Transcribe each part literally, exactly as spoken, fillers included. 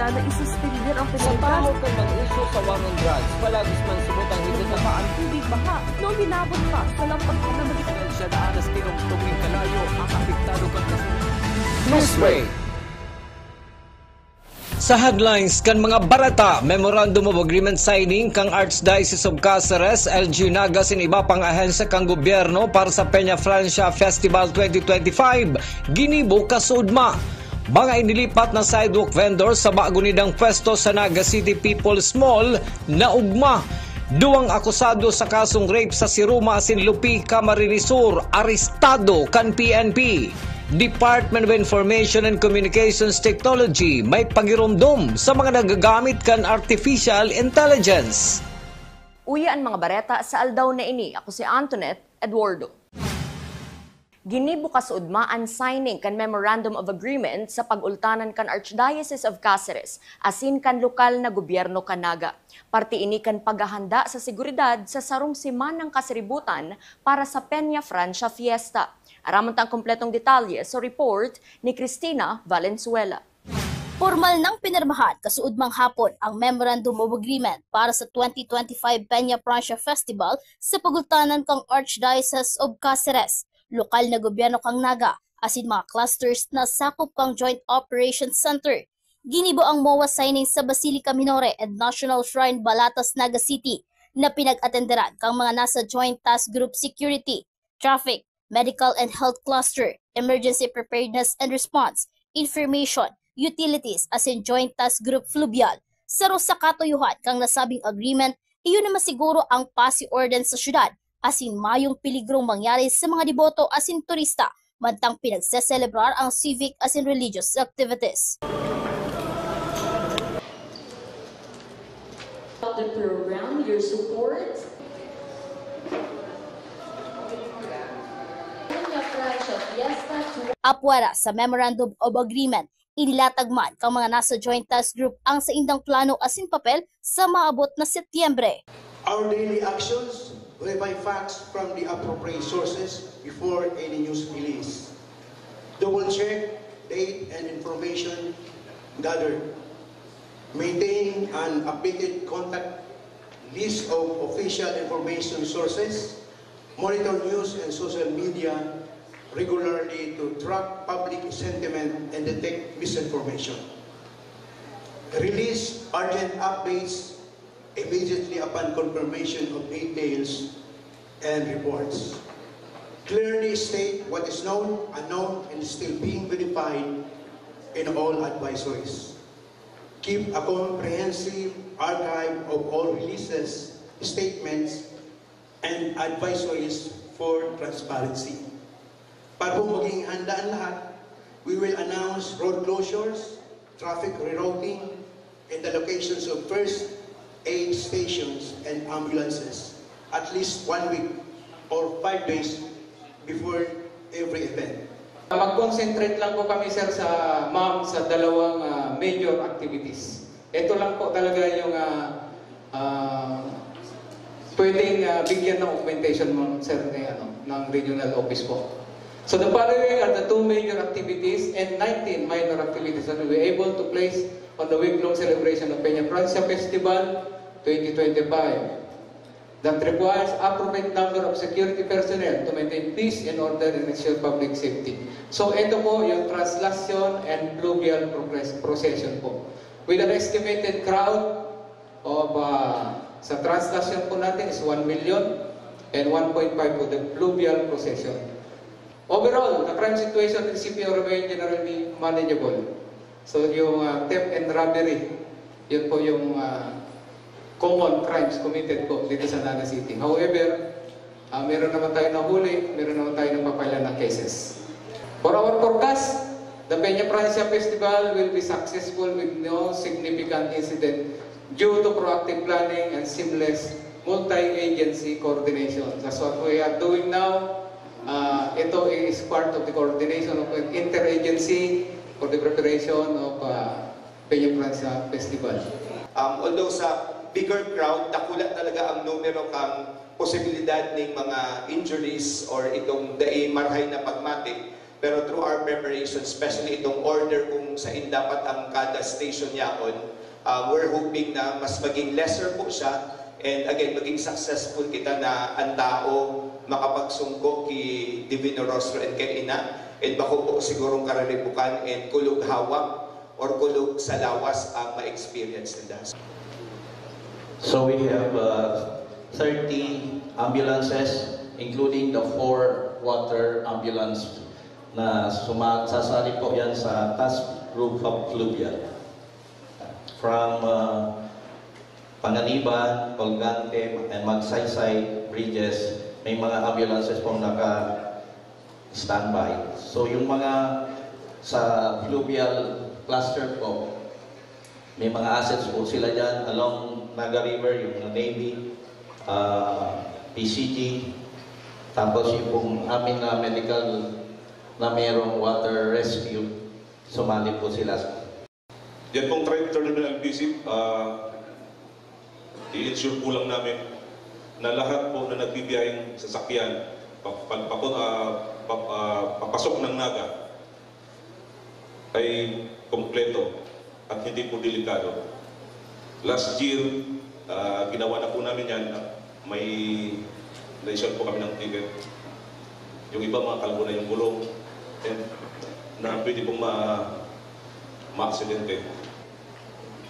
na isuspender ang Sa pamahog kan mag-issue sa war on drugs, palagis man subot ang higit na Ang tubig baha, noon binabot pa sa lampas na mali. Dahil siya daan na tinungtong nin kalayo ang apektado kan kasunod. Newsbreak. Sa headlines kan mga bareta, Memorandum of Agreement signing kan Archdiocese of Caceres, L G U Naga asin iba pang ahensya kan gobyerno para sa Peña Francia Festival twenty twenty-five, ginibo kasuodma. Mga inilipat na sidewalk vendor sa bago nidang pwesto sa Naga City People's Mall, naugma. Duwang akusado sa kasong rape sa Siruma asin Lupi, Camarines Sur, arestado kan P N P. Department of Information and Communications Technology may pagiromdom sa mga nagagamit kan artificial intelligence. Uya an mga bareta sa aldaw na ini. Ako si Antoinette Eduardo. Ginibo kasuodma an signing kan Memorandum of Agreement sa pag-ultanan kan Archdiocese of Caceres asin kan lokal na gobyerno kan Naga. Parte ini kan paghahanda sa seguridad sa sarong semanang kasiributan para sa Peña Francia Fiesta. Aramon ta ang kompletong detalye sa report ni Cristina Valenzuela. Pormal nang pinirmahan kasuodmang hapon ang Memorandum of Agreement para sa twenty twenty-five Peña Francia Festival sa pagultanan kan Archdiocese of Caceres, lokal na gobyerno kan Naga, asin mga clusters na sakop kan Joint Operations Center. Ginibo ang MOA signing sa Basilica Minore and National Shrine, Balatas, Naga City, na pinag-atenderan kan mga nasa Joint Task Group Security, Traffic, Medical and Health Cluster, Emergency Preparedness and Response, Information, Utilities, asin Joint Task Group Fluvial. Saro sa katuyohan kan nasabing agreement, iyo na masiguro ang pasi orden sa syudad, asin mayong peligrong mangyari sa mga deboto asin turista, mantang pinagseselebrar ang civic asin religious activities. The program, your support. Apwera sa Memorandum of Agreement, inilatag man kan mga nasa Joint Task Group ang saindang plano asin papel sa maabot na Setyembre. Our daily actions: verify facts from the appropriate sources before any news release. Double check date and information gathered. Maintain an updated contact list of official information sources. Monitor news and social media regularly to track public sentiment and detect misinformation. Release urgent updates immediately upon confirmation of details and reports. Clearly state what is known, unknown, and still being verified in all advisories. Keep a comprehensive archive of all releases, statements, and advisories for transparency. Para po maging handa ang lahat, we will announce road closures, traffic rerouting, and the locations of first aid stations and ambulances at least one week or five days before every event. Mag-concentrate lang po kami, sir, sa, ma'am, sa dalawang, ah, major activities. Ito lang po talaga yung, ah, ah, pwedeng, ah, bigyan ng augmentation, ma'am, sir, ni, ano, ng regional office po. So the following are the two major activities and nineteen minor activities that we were able to place on the week-long celebration of Peña Francia Festival twenty twenty-five that requires appropriate number of security personnel to maintain peace and order and ensure public safety. So ito po yung translation and fluvial progress, procession po, with an estimated crowd of, ah, sa translation po natin is one million and one point five po the fluvial procession. Overall, the crime situation in C P O remain generally manageable. So yung, ah, theft and robbery, yun po yung, ah, common crimes committed po dito sa Naga City. However, ah, meron naman tayo nahuli, meron naman tayo napapailan ng cases. For our forecast, the Peña Francia Festival will be successful with no significant incident due to proactive planning and seamless multi-agency coordination. That's what we are doing now. Ah, ito is part of the coordination of an interagency for the preparation of, ah, Peña Francia Festival. Um, although sa bigger crowd, dakula talaga ang numero kang posibilidad ning mga injuries or itong dai marahay na pagmatik, Pero through our preparation, especially itong order kung saan dapat ang kada station yaon, uh, we're hoping na mas maging lesser po siya. And again, maging successful kita na ang tao makapagsungko ki Divino Rostro and kay Ina. And bako po sigurong kararibukan and kulog hawak or kulog sa lawas ang ma-experience nila. So we have uh, thirty ambulances, including the four water ambulance na suma- sasali po yan sa Task Group of Fluvial. From uh, Panganiban, Colgante, and Magsaysay bridges, may mga ambulances pong naka-standby. So yung mga sa fluvial cluster po, may mga assets po sila dyan along Naga River, yung Navy, uh, P C G, tapos yung pong amin na medical na mayroong water rescue, sumali po sila. Yan pong trade terminal visit, uh, i-ensure po lang namin na lahat po na nagbibiyaheng sasakyan, pag, pag, uh, pag, uh, papasok ng Naga, ay kompleto at hindi po delikado. Last year, uh, ginawa na po namin yan. May na-issue po kami ng ticket. Yung iba, mga kalbo na yung gulong. And na pwede pong ma maaksidente.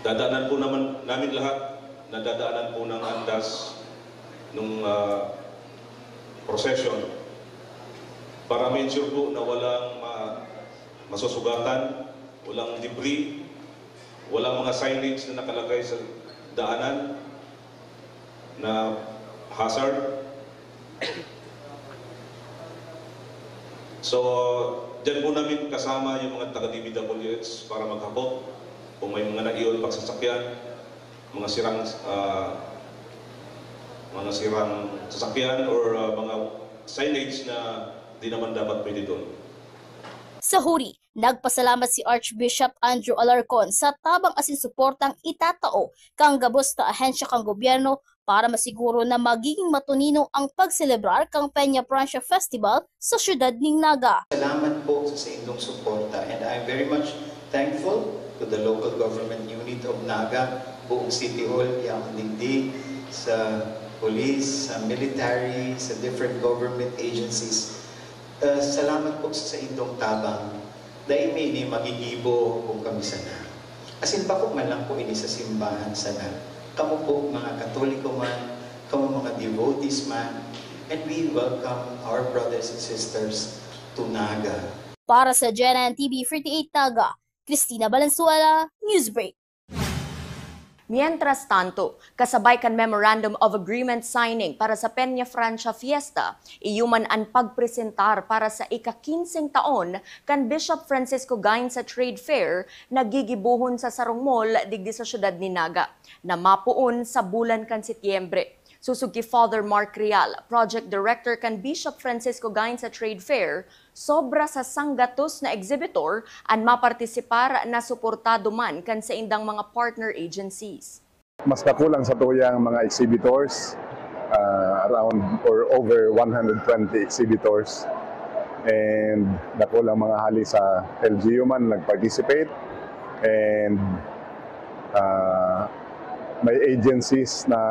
Dadaanan po naman namin lahat, nadadaanan po ng andas nung uh, procession para ma-ensure po na walang ma masusugatan, walang debris, walang mga signage na nakalagay sa daanan na hazard. So, dyan po namin kasama yung mga taga-D P W H para maghapot kung may mga naiwan pang sasakyan, mga sirang uh, mga sirang sasakyan or uh, mga signage na di naman dapat pwede doon. Sa huri, nagpasalamat si Archbishop Andrew Alarcon sa tabang asin suportang itatao kan gabos na ahensya kan gobyerno para masiguro na magiging matunino ang pagselebrar kan Peña Francia Festival sa siyudad nin Naga. Salamat po sa saindong suporta, and I'm very much thankful to the local government unit of Naga, buong City Hall, yaon digdi, sa police, sa military, sa different government agencies. Uh, salamat po sa saindong tabang. Dai mi ini magigibo kung kami sana. Asin bako man lang po ini sa simbahan sana. Kamo po, mga Katoliko man, kamo mga devotees man, and we welcome our brothers and sisters to Naga. Para sa G N N T V forty-eight Naga, Christina Valenzuela, Newsbreak. Mientras tanto, kasabay kan Memorandum of Agreement signing para sa Peña Francia Fiesta, iyo man an pagpresentar para sa ika-kinseng taon kan Bishop Francisco Gainza Trade Fair na gigibohon sa sarong mall digdi sa siyudad nin Naga, na mapoon sa bulan kan Setyembre. Susog ki Father Mark Real, Project Director kan Bishop Francisco Gainza Trade Fair, sobra sa sanggatos na exhibitor an mapartisipar na suportado man kan saindang mga partner agencies. Mas dakul ang satuyang mga exhibitors, uh, around or over one hundred twenty exhibitors, and dakul ang mga hali sa L G U man nag-participate, and uh, may agencies na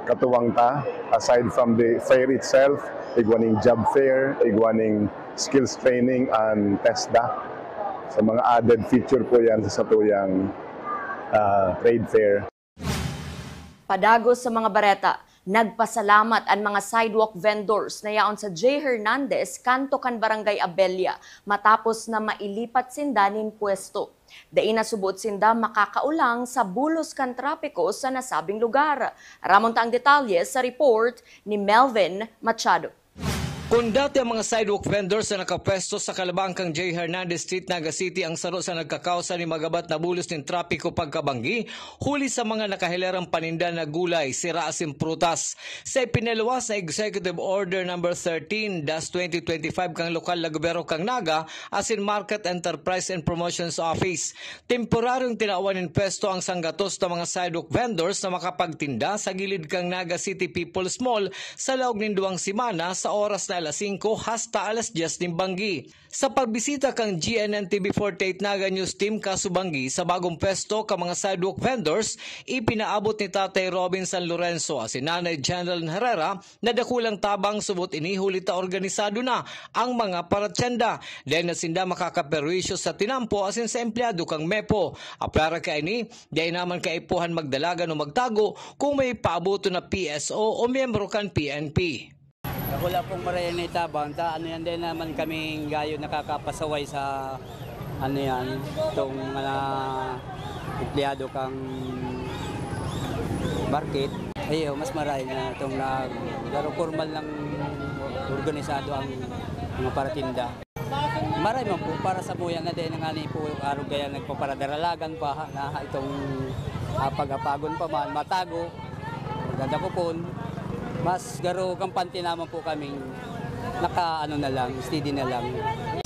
katuwang ta, aside from the fair itself, igwa ning job fair, igwa ning skills training and TESDA. Sa mga added feature po yan sa satuyang uh, trade fair. Padagos sa mga bareta, nagpasalamat an mga sidewalk vendors na yaon sa J. Hernandez, kanto kan Barangay Abella, matapos na mailipat sinda nin pwesto. Dai na subot sinda makakaolang sa bulos kan trapiko sa nasabing lugar. Ramon ta ang detalye sa report ni Melvin Machado. Kun dati ang mga sidewalk vendors na nakapwesto sa kalabang kan J. Hernandez Street, Naga City ang saro sa nagkakausa nin magabat na bulos nin trapiko pagkabanggi, huli sa mga nakahilerang paninda na gulay, sira asin prutas. Sa ipinaluwas na Executive Order Number thirteen dash twenty twenty-five kan lokal na gobyerno kan Naga asin Market Enterprise and Promotions Office, temporaryong tinawan nin pwesto ang sanggatos na mga sidewalk vendors na makapagtinda sa gilid kan Naga City People's Mall sa laog nin duwang semana sa oras na alas singko hasta alas dyes nin banggi. Sa pagbisita kan G N N T V forty-eight Naga News Team kasubanggi sa bagong pwesto kan mga sidewalk vendors, ipinaabot ni Tatay Robin San Lorenzo asin Nanay General Herrera na dakulang tabang subot ini huli ta organisado na ang mga paratyenda. Dai na sinda makakaperwisyo sa tinampo asin sa empleyado kan mepo. Apwera kaini, dai naman kaipuhan magdalagan o magtago kung may paaboton na P S O o miyembro kan P N P. Dakula pong marayang na itabang, ta ano yan, dai naman kaming gayo nakakapasaway sa ano yan, itong mga empleyado kang market. Ayo, mas maray na itong nag-, pero formal ng organisado ang mga paratinda. Maray man po para sa muya na din nga ni po arog kaya nagpaparadaralagan pa ha, na itong ah, pag-apagon pa man, matago, magdadakopon. Mas garo kampante naman po kaming naka ano na lang, steady na lang.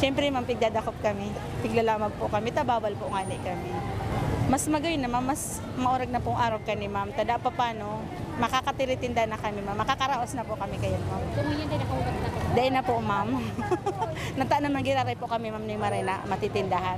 Siyempre, ma'am, pigdadakop kami. Piglalamag po kami, ta bawal po ngani kami. Mas magayon naman, mas maorag na pong arog kani, ma'am. Tada pa paano, makakatiritinda na kami, ma'am. Makakaraos na po kami kayan, ma'am. So, ngayon din nakahulat na po? Dahil na po, ma'am. Nata naman giraray po kami, ma'am, ni Marina, matitindahan.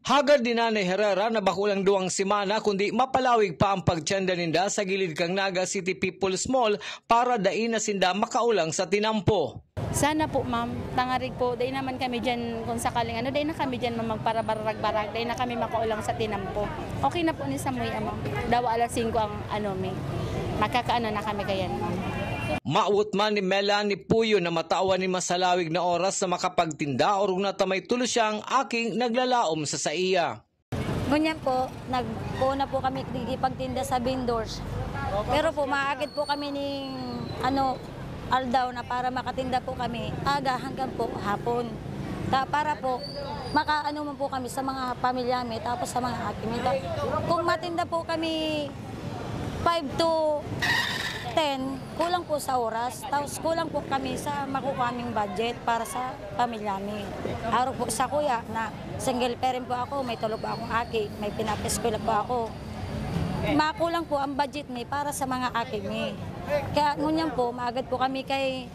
Hagad ni Nanay Herrera na bako lang duwang semana kundi mapalawig pa ang pagtiyenda ninda sa gilid kan Naga City People's Mall para dai na sinda makaulang sa tinampo. Sana po, ma'am, tangarig po, dai naman kami dyan, kung sakaling ano, dai na kami dyan, ma'am, magparabarag-barag, dai na kami makaulang sa tinampo. Okay na po ni Samuya, ma'am. Dawa alas singko ang ano, mi. Makakaano na kami kayan, ma'am. Mawot man ni Melanie Puyo na matawan ni masalawig na oras na makapagtinda, orog na ta may tulo siyang aking naglalaom sa saiya. Ngunyan po, nagpoon na po kami digdi pagtinda sa vendors. Pero po, maagid po kami ning, ano, aldaw na para makatinda po kami aga hanggang po hapon. Ta, para po, makaano man po kami sa mga pamilya mi, tapos sa mga aki mi. Ta, kung matinda po kami five to ten, kulang po sa oras. Tapos kulang po kami sa makukuha ming budget para sa pamilya mi. Arog po sa kuya na single parent po ako, may tulo po akong aki, may pinapaeskwela po ako. Makulang po ang budget mi para sa mga aki mi. Kaya ngunyan po, maagad po kami kay,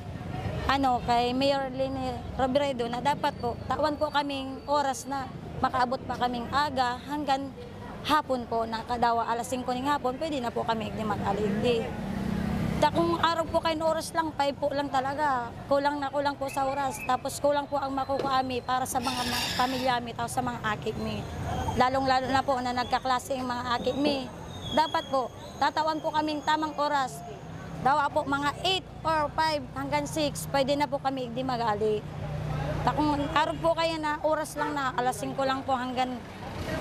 ano, kay Mayor Leni Robredo na dapat po, tawan po kaming oras na makaabot pa kaming aga hanggang hapon po, na kadawa alas singko ning hapon, pwede na po kami igdi mag-aligdi. Ta kung arog po kayo oras lang, five po lang talaga. Kulang na kulang po sa oras. Tapos kulang po ang makukuha mi para sa mga ma-, pamilya mi, tapos sa mga aki mi. Lalong-lalo na po na nagkaklase ang mga aki mi. Dapat po, tatawan po kaming tamang oras. Dawa po mga eight or five hanggang six, pwede na po kami igdi mag-ali. Ta kung arog po kayo na oras lang na alas singko lang po hanggang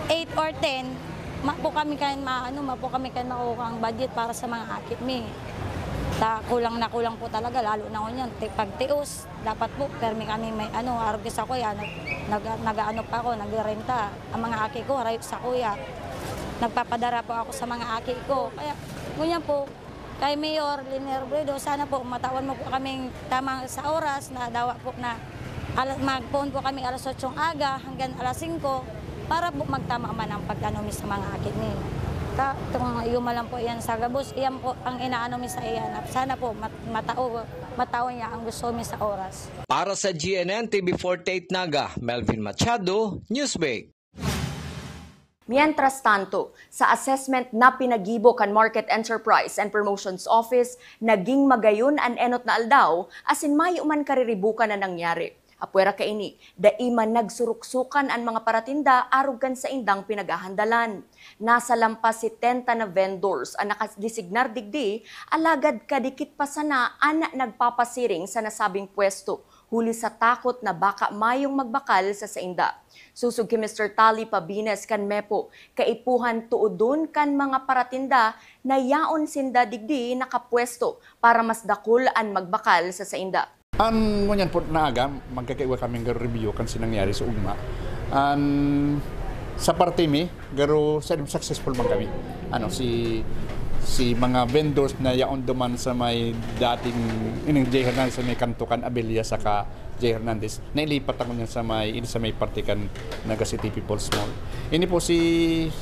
eight or ten, ma po kami kayan ma-, ano, ma po kami kayan makukuha ang budget para sa mga aki mi. Ta kulang na kulang po talaga, lalo na ngunyan, ti-, pagtios, dapat po, permi kami may, ano, arog sa kuya, nag-, nag-, nag-aano pa ako, nagrerenta. Ang mga aki ko, harayo sa kuya. Nagpapadara po ako sa mga aki ko. Kaya, ngunyan po, kay Mayor Leni Robredo, sana po matawan mo po kaming tamang sa oras na dawa po na ala-, magpoon po kami alas otsong aga hanggang alas singko para po magtama man ang pag-ano mi sa mga aki mi. Ta-, itong yuma lang po iyan sa gabos, iyan po ang inaano mi sa iyan. Sana po mat-, matao, matao niya ang gusto mi sa oras. Para sa G N N T V forty-eight Naga, Melvin Machado, Newsbreak. Mientras tanto, sa assessment na pinagibo kan Market Enterprise and Promotions Office, naging magayon an enot na aldaw asin mayo man kariribukan na nangyari. Apwera kaini, dai man nagsuruksokan an mga paratinda arog kan saindang pinaghahandalan. Nasa lampas setenta na vendors an nakadesignar digdi, alagad kadikit pa sana an nagpapasiring sa nasabing pwesto, huli sa takot na baka mayong magbakal sa sainda. Sosog ki Mister Tali Pabines kan Mepo, kaipuhan tuodon kan mga paratinda na yaon sinda digdi nakapwesto para mas dakul an magbakal sa sainda. An ngunyan po na aga, magkakaiwa kaming garo review kan sinangyari sa ugma. An sa parte mi, garo sa successful man kami. Ano, si, si mga vendors na yaon duman sa may dating, ining J Hernandez sa may kanto kan Abilia saka J Hernandez, nailipat ako niyan sa may, sa may parte kan Naga City People's Mall. Ini po si,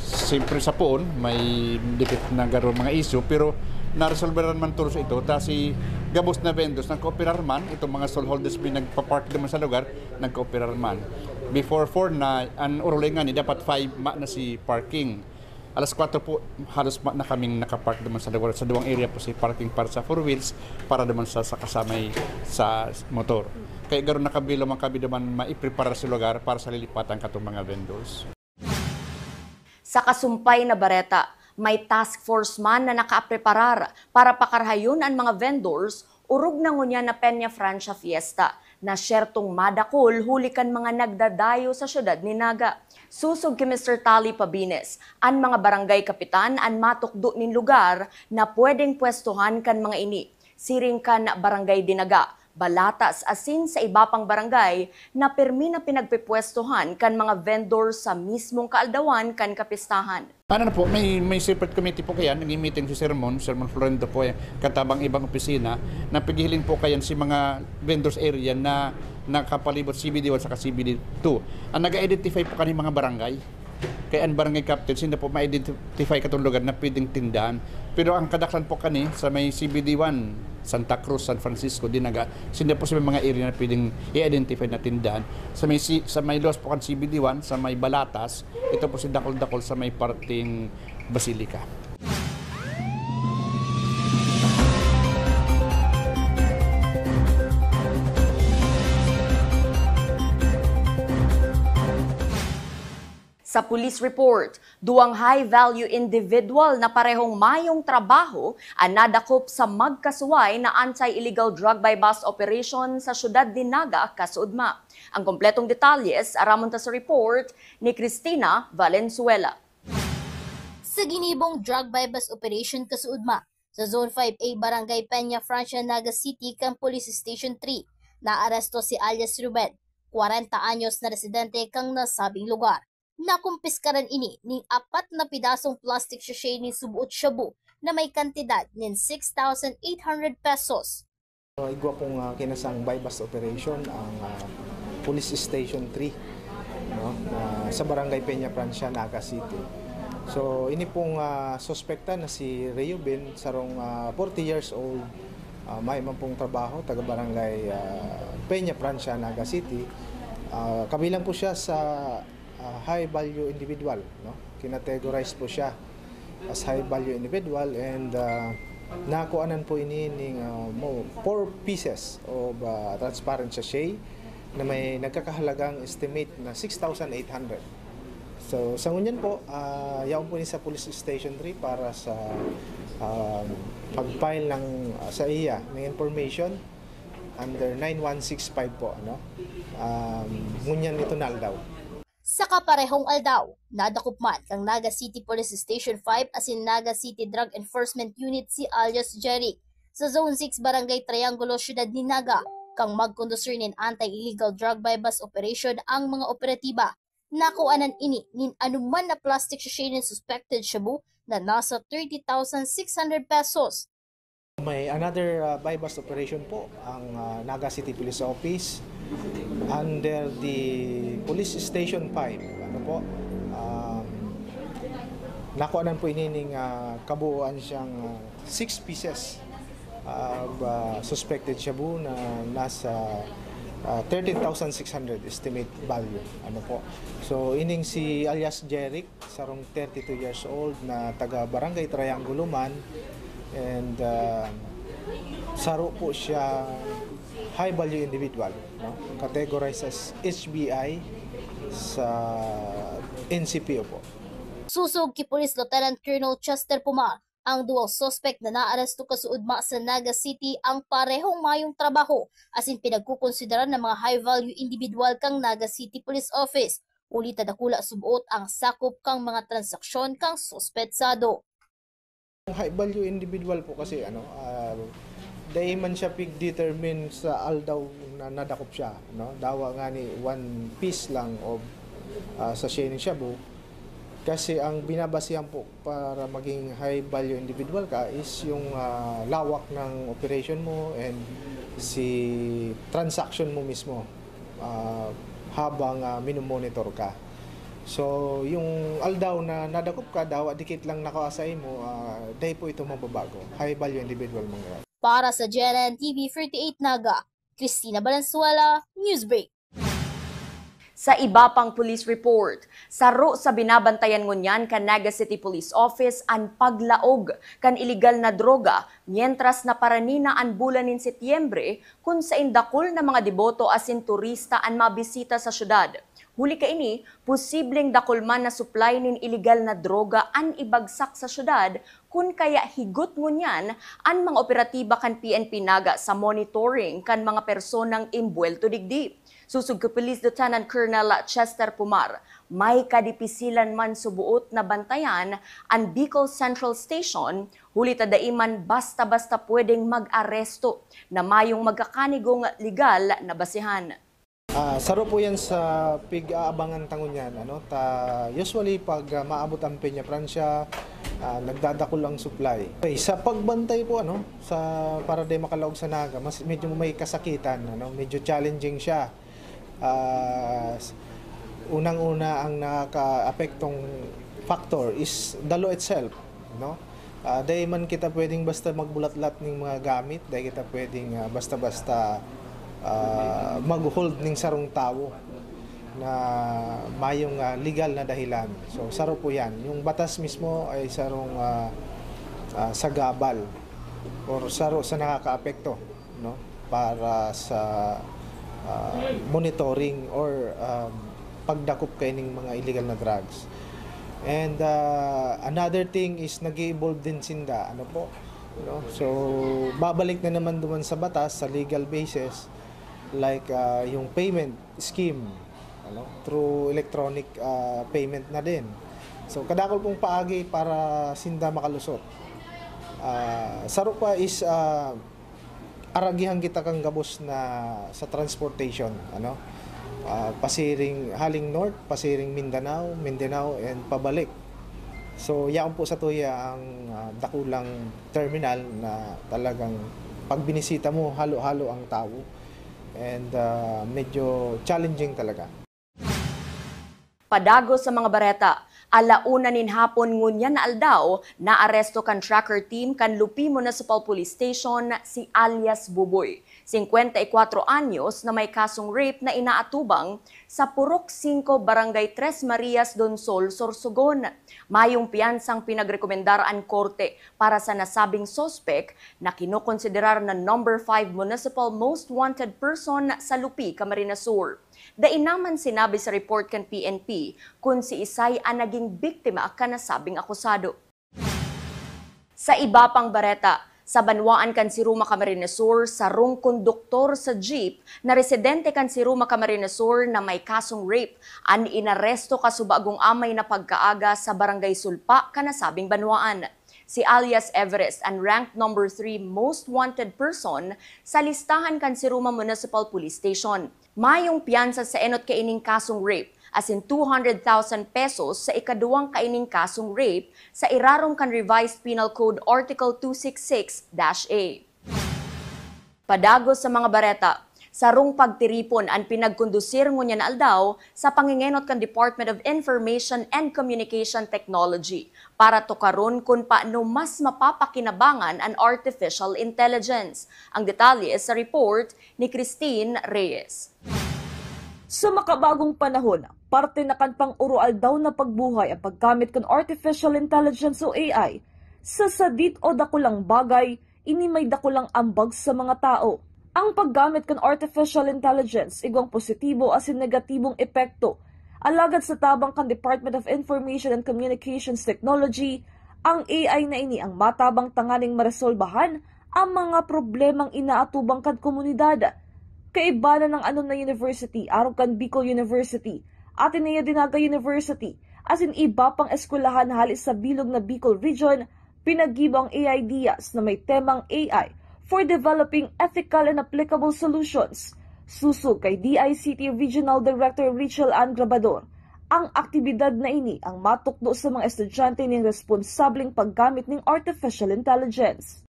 siyempre sa poon, may dikit na garo mga isyu, pero Naresolbaran man tolos ito, ta si gabos na vendors nagkooperar man, itong mga stallholders may nagpa-park naman sa lugar, nagkooperar man. Before four na, an urulingan ni dapat five ma na si parking. Alas kwatro po, halos ma na kaming nakapark naman sa lugar. Sa duwang area po si parking para sa four wheels, para naman sa, sa kasamay sa motor. Kaya garo nakabilo man kami naman maipreparar sa lugar para sa lilipatan katong mga vendors. Sa kasumpay na bareta, may task force man na nakapreparar para pakarahayon an mga vendors orog na ngunyan na Peña Francia Fiesta na syertong madakol huli kan mga nagdadayo sa syudad nin Naga. Sosog ki Mister Tali Pabines, an mga barangay kapitan an matukdo nin lugar na pwedeng pwestohan kan mga ini. Siring kan Barangay Dinaga, Balatas asin sa iba pang barangay na pirmi na pinagpipwestohan kan mga vendor sa mismong kaaldawan kan kapistahan. Ano na po, may, may separate committee po kaya, naging meeting si Sir Mon, Sir Mon Florendo po, eh, katabang ibang opisina, na pighiling po kayan si mga vendors area na nakapalibot C B D one saka C B D two. Ang nag-identify po kani mga barangay. Kaya ang barangay captain, sinda po ma-identify katong lugar na pwedeng tindahan. Pero ang kadaklan po kani sa may C B D one, Santa Cruz, San Francisco, Dinaga, sinda po sa may mga area na pwedeng i-identify na tindahan. Sa may, si- sa may Los po kan C B D one, sa may Balatas, ito po si Dakol-Dakol sa may parting Basilica. Sa police report, duwang high-value individual na parehong mayong trabaho an nadakop sa magkasuway na anti-illegal drug buy-bust operation sa siyudad nin Naga, Kasuudma. Ang kompletong detalye aramon ta sa report ni Cristina Valenzuela. Sa ginibong drug buy-bust operation Kasuudma, sa Zone five A, Barangay Peña Francia, Naga City, kan Police Station three, naaresto si alias Ruben, kwarenta anyos na residente kan nasabing lugar. Nakumpiskaran ini nin apat na pidasong plastic sachet nin suboot shabu na may kantidad nin six thousand eight hundred pesos. Igwa pong ah, kinasang buy-bust operation ang ah, Police Station three, no, ah, sa Barangay Peña Francia, Naga City. So, ini pong ah, suspekta na si Reuben, sarong ah, forty years old, ah, may man pong trabaho, taga Barangay ah, Peña Francia, Naga City. Ah, kabilang po siya sa ah, high value individual, no? Kinategorize po siya as high value individual and ah, nakuanan po ini ning ah, mo four pieces of ah, transparent sachet na may nagkakahalagang estimate na six thousand eight hundred. So, sa ngunyan po, ah, yaon po ni sa Police Station three para sa um, pag-file ng ah, sa iya ng information under nine one six five po, ano? Um, ngunyan ito na aldaw. Sa kaparehong aldaw, nadakop man kan Naga City Police Station five asin Naga City Drug Enforcement Unit si alias Jeric sa Zone six, Barangay Triangulo, Siyudad nin Naga, kan magkondusir nin anti-illegal drug buy-bust operation ang mga operatiba. Nakuanan ini nin anuman na plastic sachet nin suspected shabu na nasa thirty thousand six hundred pesos. May another ah, buy-bust operation po ang ah, Naga City Police Office under the Police Station five. Ano po? Um, nakuanan po ini ning ah, kabuuan siyang ah, six pieces of ah, suspected shabu na nasa ah, thirteen thousand six hundred estimate value. Ano po? So, ining si alias Jeric, sarong thirty-two years old na taga Barangay Triangulo man, and ah, saro po siya high value individual, no? Categorized as H B I sa N C P O po. Sosog ki Police Lieutenant Colonel Chester Pumar, ang duwang suspek na naaresto kasuodma sa Naga City ang parehong mayong trabaho asin pinagkokonsideran na mga high-value individual kan Naga City Police Office, huli ta dakula suboot ang sakop kan mga transaksyon kan suspetsado. Ang high value individual po kasi ano, ah, dai man siya pig-determine sa aldaw na nadakop siya, no? Dawa nga ni one piece lang of ah, sachet ng shabu. Kasi ang binabasehan po para maging high value individual ka is yung ah, lawak ng operation mo and si transaction mo mismo ah, habang ah, minomonitor ka. So, yung aldaw na nadakop ka, dawa dikit lang nakuha sa imo, ah, dai po ito mababago. High value individual man yan. Para sa G N N T V thirty-eight Naga, Christina Valenzuela, Newsbreak. Sa iba pang police report, saro sa binabantayan ngunyan kan Naga City Police Office an paglaog kan iligal na droga, mientras na parani na an bulan nin Setyembre, kun sain dakul na mga deboto asin turista an mabisita sa syudad. Huli kaini, posibleng dakul man na supply nin iligal na droga an ibagsak sa syudad, kun kaya higot ngunyan an mga operatiba kan P N P Naga sa monitoring kan mga personang imbuwelto digdi. Sosog ki Police Lieutenant Colonel Chester Pumar, may kadipisilan man suboot na bantayan an Bicol Central Station, huli ta dai man basta-basta pwedeng mag-aresto na mayong magkakanigong legal na basehan. Ah, saro po yan sa pig-aabangan ta ngunyan, ano, ta usually pag, ah, maabot ang Peña Francia, ah, nagdadakul ang supply. Okay, sa pagbantay po, ano, sa para di makalaog sa Naga, mas medyo may kasakitan, ano, medyo challenging siya. Ah, s- unang-una ang nakakaapektong factor is the law itself, no? Ah, dai man kita pwedeng basta magbulatlat ning mga gamit, dai kita pwedeng, ah, basta-basta, ah, mag-hold ning sarong tawo na mayong, ah, legal na dahilan. So, saro po yan. Yung batas mismo ay sarong, ah, ah, sagabal or saro sa nakakaapekto, no, para sa, ah, monitoring or, um, pagdakop kaining mga illegal na drugs. And, ah, another thing is nag-i-evolve din sinda, ano po, no? So, babalik na naman duman sa batas, sa legal basis, like, ah, yung payment scheme, ano, through electronic, ah, payment na din. So, kadakul pong paagi para sinda makalusot. Ah, saro pa is, ah, aragihan kita kan gabos na sa transportation, ano? Ah, pasiring, haling north, pasiring Mindanao, Mindanao, and pabalik. So, yaon po sa tuya ang, ah, dakulang terminal na talagang pag binisita mo, halo-halo ang tao. And, ah, medyo challenging talaga. Padagos sa mga bareta, ala una nin hapon ngunyan na aldaw, naaresto kan tracker team kan Lupi Municipal Police Station si alias Buboy, singkwenta y kwatro anyos, na may kasong rape na inaatubang sa Purok singko, Barangay Tres Marias, Donsol, Sorsogon. Mayong piyansang pinagrekomendar an korte para sa nasabing suspek na kinokonsiderar na number five municipal most wanted person sa Lupi, Camarines Sur. Dai naman sinabi sa report kan P N P kun siisay an naging biktima kan nasabing akusado. Sa iba pang bareta, sa banwaan kan Siruma, Camarines Sur, sarong konduktor sa jeep na residente kan Siruma, Camarines Sur na may kasong rape an inaresto kasubagong amay na pagkaaga sa Barangay Sulpa kan nasabing banwaan. Si alias Everest an ranked number three most wanted person sa listahan kan Siruma Municipal Police Station. Mayong piyansa sa enot kaining kasong rape, asin two hundred thousand pesos sa ikaduwang kaining kasong rape sa irarom kan Revised Penal Code Article two six six dash A. Padagos sa mga bareta, sarong pagtiripon an pinagkondusir ngunyan na aldaw sa pangengenot kan Department of Information and Communication Technology para tukaron kun paano mas mapapakinabangan an artificial intelligence. Ang detalye sa report ni Christine Reyes. Sa makabagong panahon, parte na kan pang-uroaldaw na pagbuhay ang paggamit kan artificial intelligence o A I. Sa sadit o dakulang bagay, ini may dakulang ambag sa mga tao. Ang paggamit kan artificial intelligence igwang positibo asin negatibong epekto. Alagad sa tabang kan Department of Information and Communications Technology, ang A I na ini ang matabang tanganing maresolbahan ang mga problemang inaatubang kan komunidad. Kaiba na ng anom na university, arog kan Bicol University, Ateneo de Naga University, asin iba pang eskwelahan hali sa bilog na Bicol Region, pinaggibo ang A I Dias na may temang A I for Developing Ethical and Applicable Solutions. Susog kay D I C T Regional Director Richel Ann Grabador, ang aktibidad na ini ang matukdo sa mga estudyante ning responsableng paggamit ning artificial intelligence.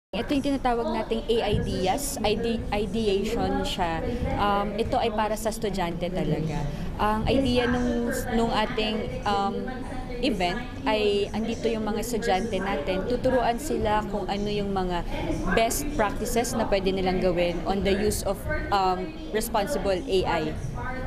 Ito yung tinatawag nating A I D I A S, ide-, ideation siya. Um, ito ay para sa estudyante talaga. Ang idea nung, nung ating, um, event ay andito yung mga estudyante natin. Tuturuan sila kung ano yung mga best practices na pwede nilang gawin on the use of, um, responsible A I.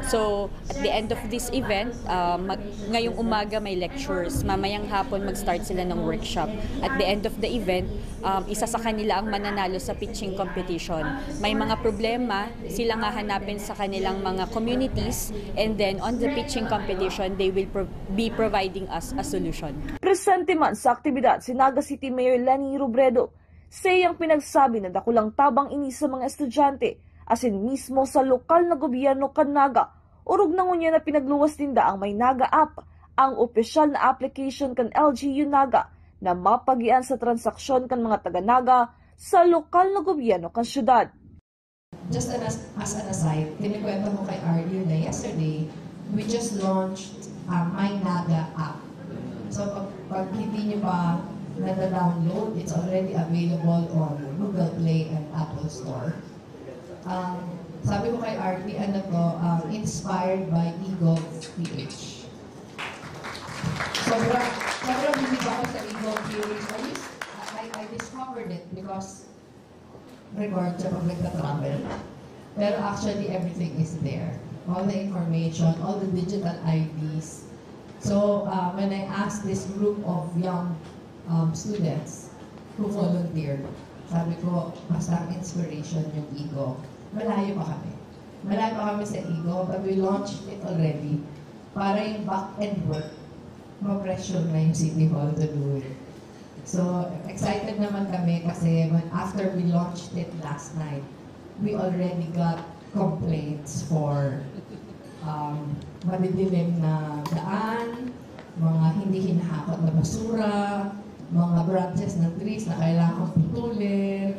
So, at the end of this event, uh, mag-, ngayong umaga may lectures. Mamayang hapon mag-start sila ng workshop. At the end of the event, um, isa sa kanila ang mananalo sa pitching competition. May mga problema, silang hahanapin sa kanilang mga communities, and then on the pitching competition, they will pro-, be providing us a solution. Presente man sa aktibidad si Naga City Mayor Leni Robredo. Saiyang pinagsabi na dakulang tabang ini sa mga estudyante, asin mismo sa lokal na gobyerno kan Naga. Orog na ngunyan na pinagluwas ninda ang My Naga App, ang opisyal na application kan L G U Naga na mapagian sa transaksyon kan mga taga Naga sa lokal na gobyerno kan syudad. Just an as, as an aside, kinikwento ko kay Arlene na yesterday, we just launched uh, My Naga app. So pag, pag hindi nyo pa nada-download, it's already available on Google Play and Apple Store. Um, sabi ko kay Arlene, ano to, um, inspired by eGov P H. Sobra, sobrang bilib ako sa eGov P H. I, I, I discovered it because record siya pag nagta-travel. Pero actually, everything is there. All the information, all the digital I Ds. So, uh, when I asked this group of young um, students who volunteered, sabi ko, basta ang inspiration yung eGov. Malayo pa kami. Malayo pa kami sa eGov, but we launched it already. Para yung back-end work, ma-pressure na yung City Hall to do it. So, excited naman kami kasi when, after we launched it last night, we already got complaints for um, madidilim na daan, mga hindi hinahakot na basura, mga branches ng trees na kailangan putulin,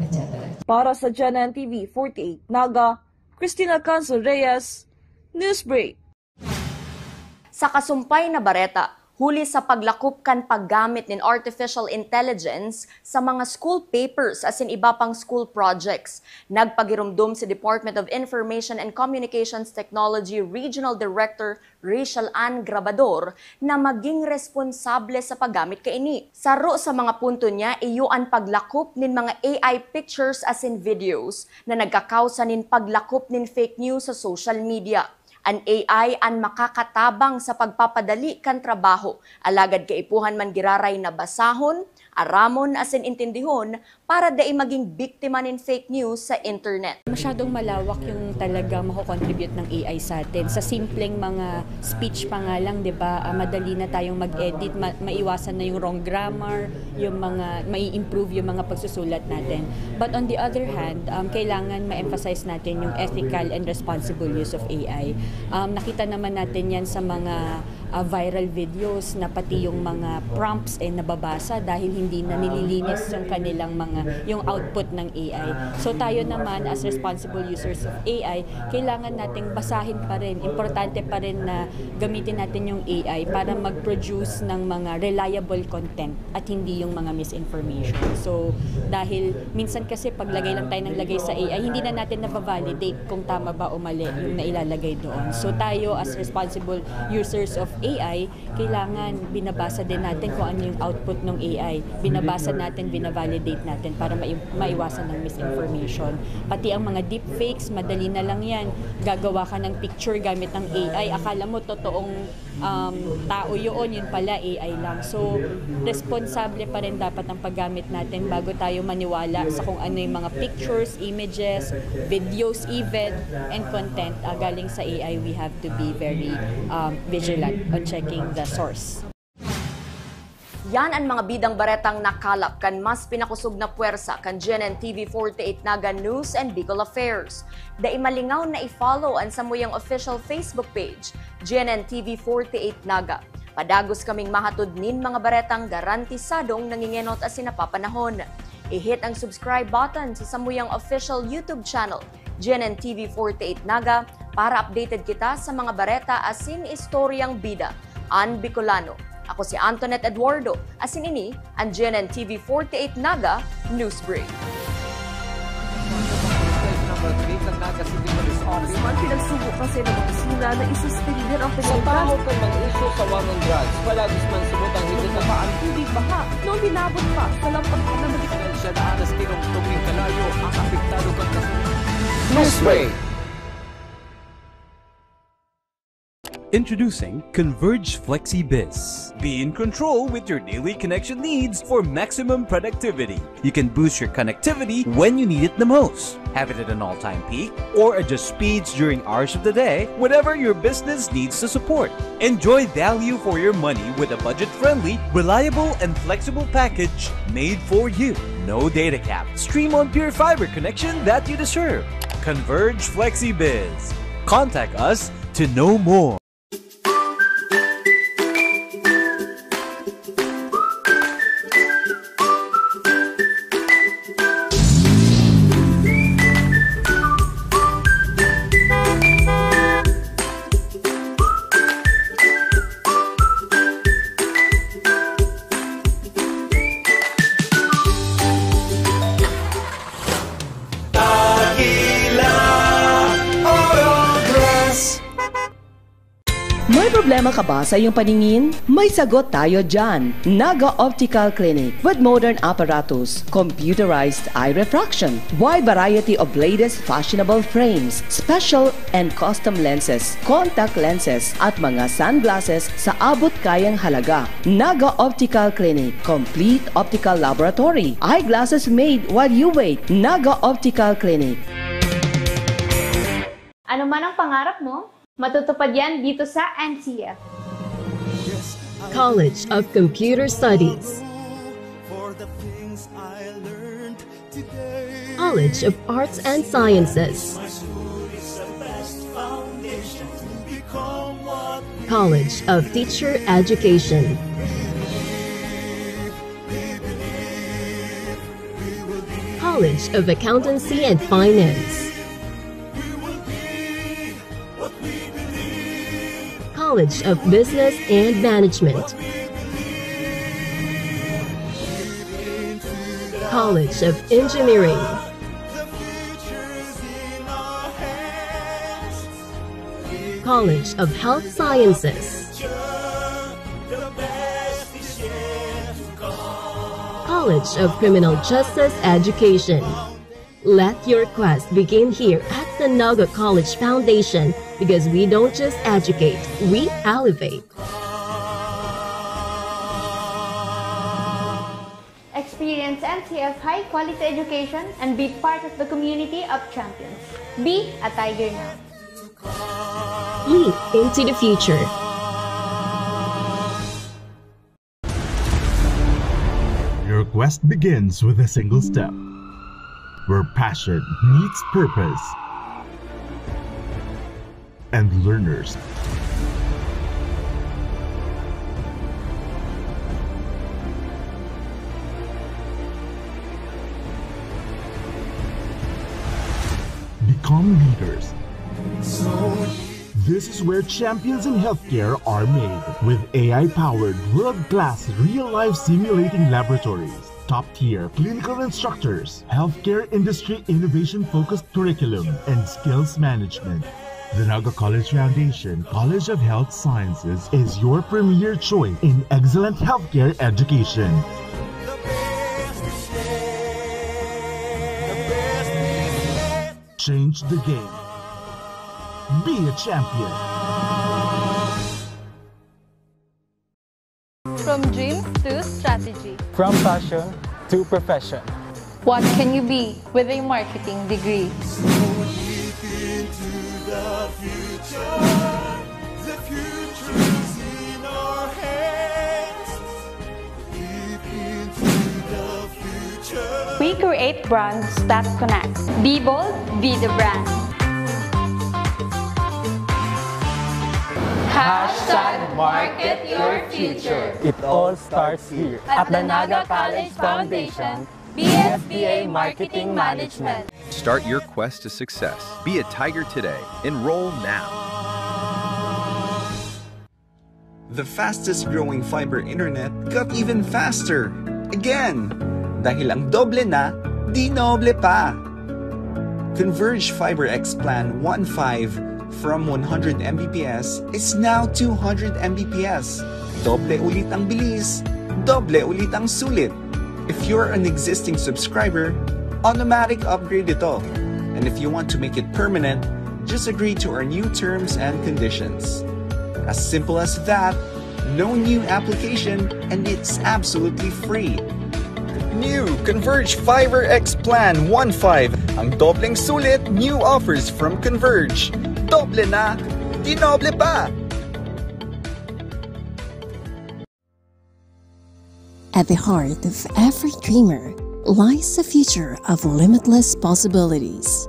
et cetera. Para sa GNN T V forty-eight Naga, Christina Canso Reyes, Newsbreak. Sa kasumpay na bareta, huli sa paglakop kan paggamit nin artificial intelligence sa mga school papers asin iba pang school projects, nagpagiromdom si Department of Information and Communications Technology Regional Director Rachel Ann Grabador na maging responsable sa paggamit kaini. Saro sa mga punto niya iyo an paglakop nin mga A I pictures asin videos na nagkakausa nin paglakop nin fake news sa social media. An A I an makakatabang sa pagpapadali kan trabaho, alagad kaipuhan man giraray na basahon, aramon asin intindihon para dai magin biktima nin fake news sa internet. Masyadong malawak yung talagang mako-contribute ng A I sa atin. Sa simpleng mga speech pa nga lang, di ba, ah, madali na tayong mag-edit, ma- maiwasan na yung wrong grammar, yung mga, mai-improve yung mga pagsusulat natin. But on the other hand, um, kailangan ma-emphasize natin yung ethical and responsible use of A I. Um, nakita naman natin yan sa mga ah, viral videos na pati yung mga prompts eh nababasa dahil hindi na nililinis yung kanilang mga, yung output ng A I. So tayo naman as responsible users of A I, kailangan nating basahin pa rin. Importante pa rin na gamitin natin yung A I para mag-produce ng mga reliable content at hindi yung mga misinformation. So dahil minsan kasi paglagay lang tayo ng lagay sa A I, hindi na natin nabavalidate kung tama ba o mali yung nailalagay doon. So tayo as responsible users of A I, kailangan binabasa din natin kung ano yung output ng A I. Binabasa natin, binavalidate natin para mai- maiwasan ng misinformation. Pati ang mga deepfakes, madali na lang yan. Gagawa ka ng picture gamit ng A I. Akala mo totoong um, tao yun, yun pala A I lang. So, responsable pa rin dapat ang paggamit natin bago tayo maniwala sa kung ano yung mga pictures, images, videos even, and content uh, galing sa A I. We have to be very um, vigilant on checking the source. Yan ang mga bidang baretang nakalap kan mas pinakusog na pwersa kan G N N T V forty-eight Naga News and Bicol Affairs. Dai malingaw na i-follow ang samuyang official Facebook page, G N N T V forty-eight Naga. Padagos kaming mahatod nin mga baretang garantisadong nangingenot asin napapanahon. I-hit ang subscribe button sa samuyang official YouTube channel, G N N T V forty-eight Naga, para updated kita sa mga bareta asin istoryang bida. An Bicolano, Ako si Antoinette Eduardo, asin ini an G N N T V forty-eight Naga News Break. Pag pinagsubo kasi ng opisina na isuspindi ang Sa pagkakita. Tahaw kan mga isyu sa war on drugs, palagis man subot ang higit na Bumaba ang tubig baha noong linabot pa sa lampag na magiging Siya na alas tinong tubig kalayo ang apektado kan kasunod. Newsbreak. Introducing Converge FlexiBiz. Be in control with your daily connection needs for maximum productivity. You can boost your connectivity when you need it the most. Have it at an all-time peak or adjust speeds during hours of the day, whatever your business needs to support. Enjoy value for your money with a budget-friendly, reliable, and flexible package made for you. No data cap. Stream on pure fiber connection that you deserve. Converge FlexiBiz. Contact us to know more. May problema ka ba sa iyong paningin? May sagot tayo dyan. Naga Optical Clinic with modern apparatus, computerized eye refraction, wide variety of latest fashionable frames, special and custom lenses, contact lenses, at mga sunglasses sa abot kayang halaga. Naga Optical Clinic, complete optical laboratory, eyeglasses made while you wait. Naga Optical Clinic. Ano man ang pangarap mo, matutupad yan dito sa N C F. College of Computer Studies. College of Arts and Sciences. College of Teacher Education. College of Accountancy and Finance. College of Business and Management. College of Engineering. College of Health Sciences. College of Criminal Justice Education. Let your quest begin here at the Naga College Foundation, because we don't just educate, we elevate. Experience N C F high quality education and be part of the community of champions. Be a Tiger now. Leap into the future. Your quest begins with a single step, where passion meets purpose and learners become leaders. This is where champions in healthcare are made, with A I-powered world-class real-life simulating laboratories, top-tier clinical instructors, healthcare industry innovation-focused curriculum, and skills management. The Naga College Foundation College of Health Sciences is your premier choice in excellent healthcare education. Change the game. Be a champion. From dreams to strategy. From passion to profession. What can you be with a marketing degree? We create brands that connect. Be bold, be the brand. Hashtag market your future. It all starts here. At the Naga College Foundation, B S B A Marketing Management. Start your quest to success. Be a Tiger today. Enroll now. The fastest growing fiber internet got even faster again! Dahil ang doble na, dinoble pa! Converge Fiber X Plan one five from one hundred M B P S is now two hundred M B P S. Doble ulit ang bilis, doble ulit ang sulit. If you're an existing subscriber, automatic upgrade ito. And if you want to make it permanent, just agree to our new terms and conditions. As simple as that, no new application, and it's absolutely free. New Converge Fiber X Plan one five. Ang dobleng sulit, new offers from Converge. Doble na, dinoble pa! At the heart of every dreamer lies a future of limitless possibilities.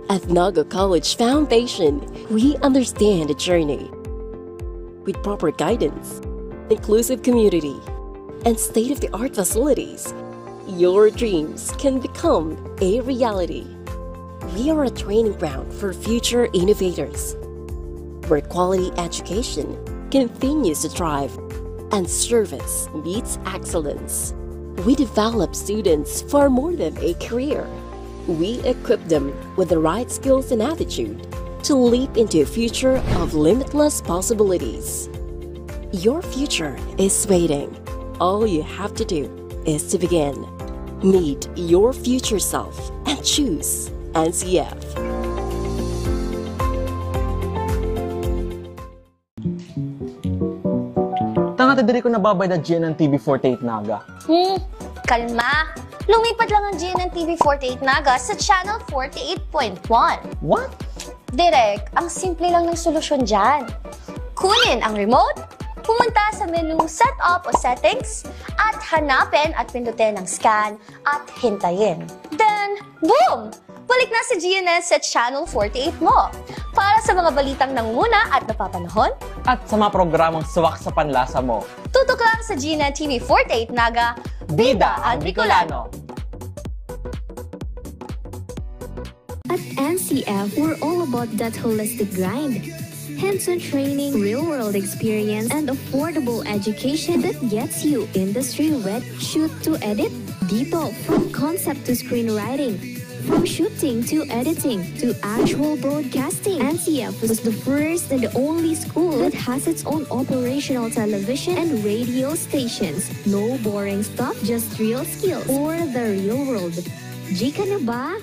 At Naga College Foundation, we understand the journey. With proper guidance, inclusive community, and state-of-the-art facilities, your dreams can become a reality. We are a training ground for future innovators, where quality education continues to thrive and service meets excellence. We develop students for more than a career. We equip them with the right skills and attitude to leap into a future of limitless possibilities. Your future is waiting. All you have to do is to begin. Meet your future self and choose N C F. Tanga ta diri ko nababayad na G N N T V forty-eight Naga. Hmm, kalma. Lumipat lang ang G N N T V forty-eight Naga sa Channel forty-eight point one. What? Direk, ang simple lang ng solusyon dyan. Kunin ang remote, pumunta sa menu Setup o Settings, at hanapin at pindutin ang Scan at hintayin. Then, boom! Balik na sa G N S sa Channel forty-eight mo. Para sa mga balitang nangunguna at napapanahon, At sa mga programang swak sa panlasa mo. Tutok lang sa G N N T V forty-eight Naga, Bida ang Bicolano! At N C F, we're all about that holistic grind. Hands-on training, real-world experience, and affordable education that gets you industry-ready. Shoot to edit? Dito, from concept to screenwriting, from shooting to editing to actual broadcasting, N C F was the first and only school that has its own operational television and radio stations. No boring stuff, just real skills for the real world. G ka na ba?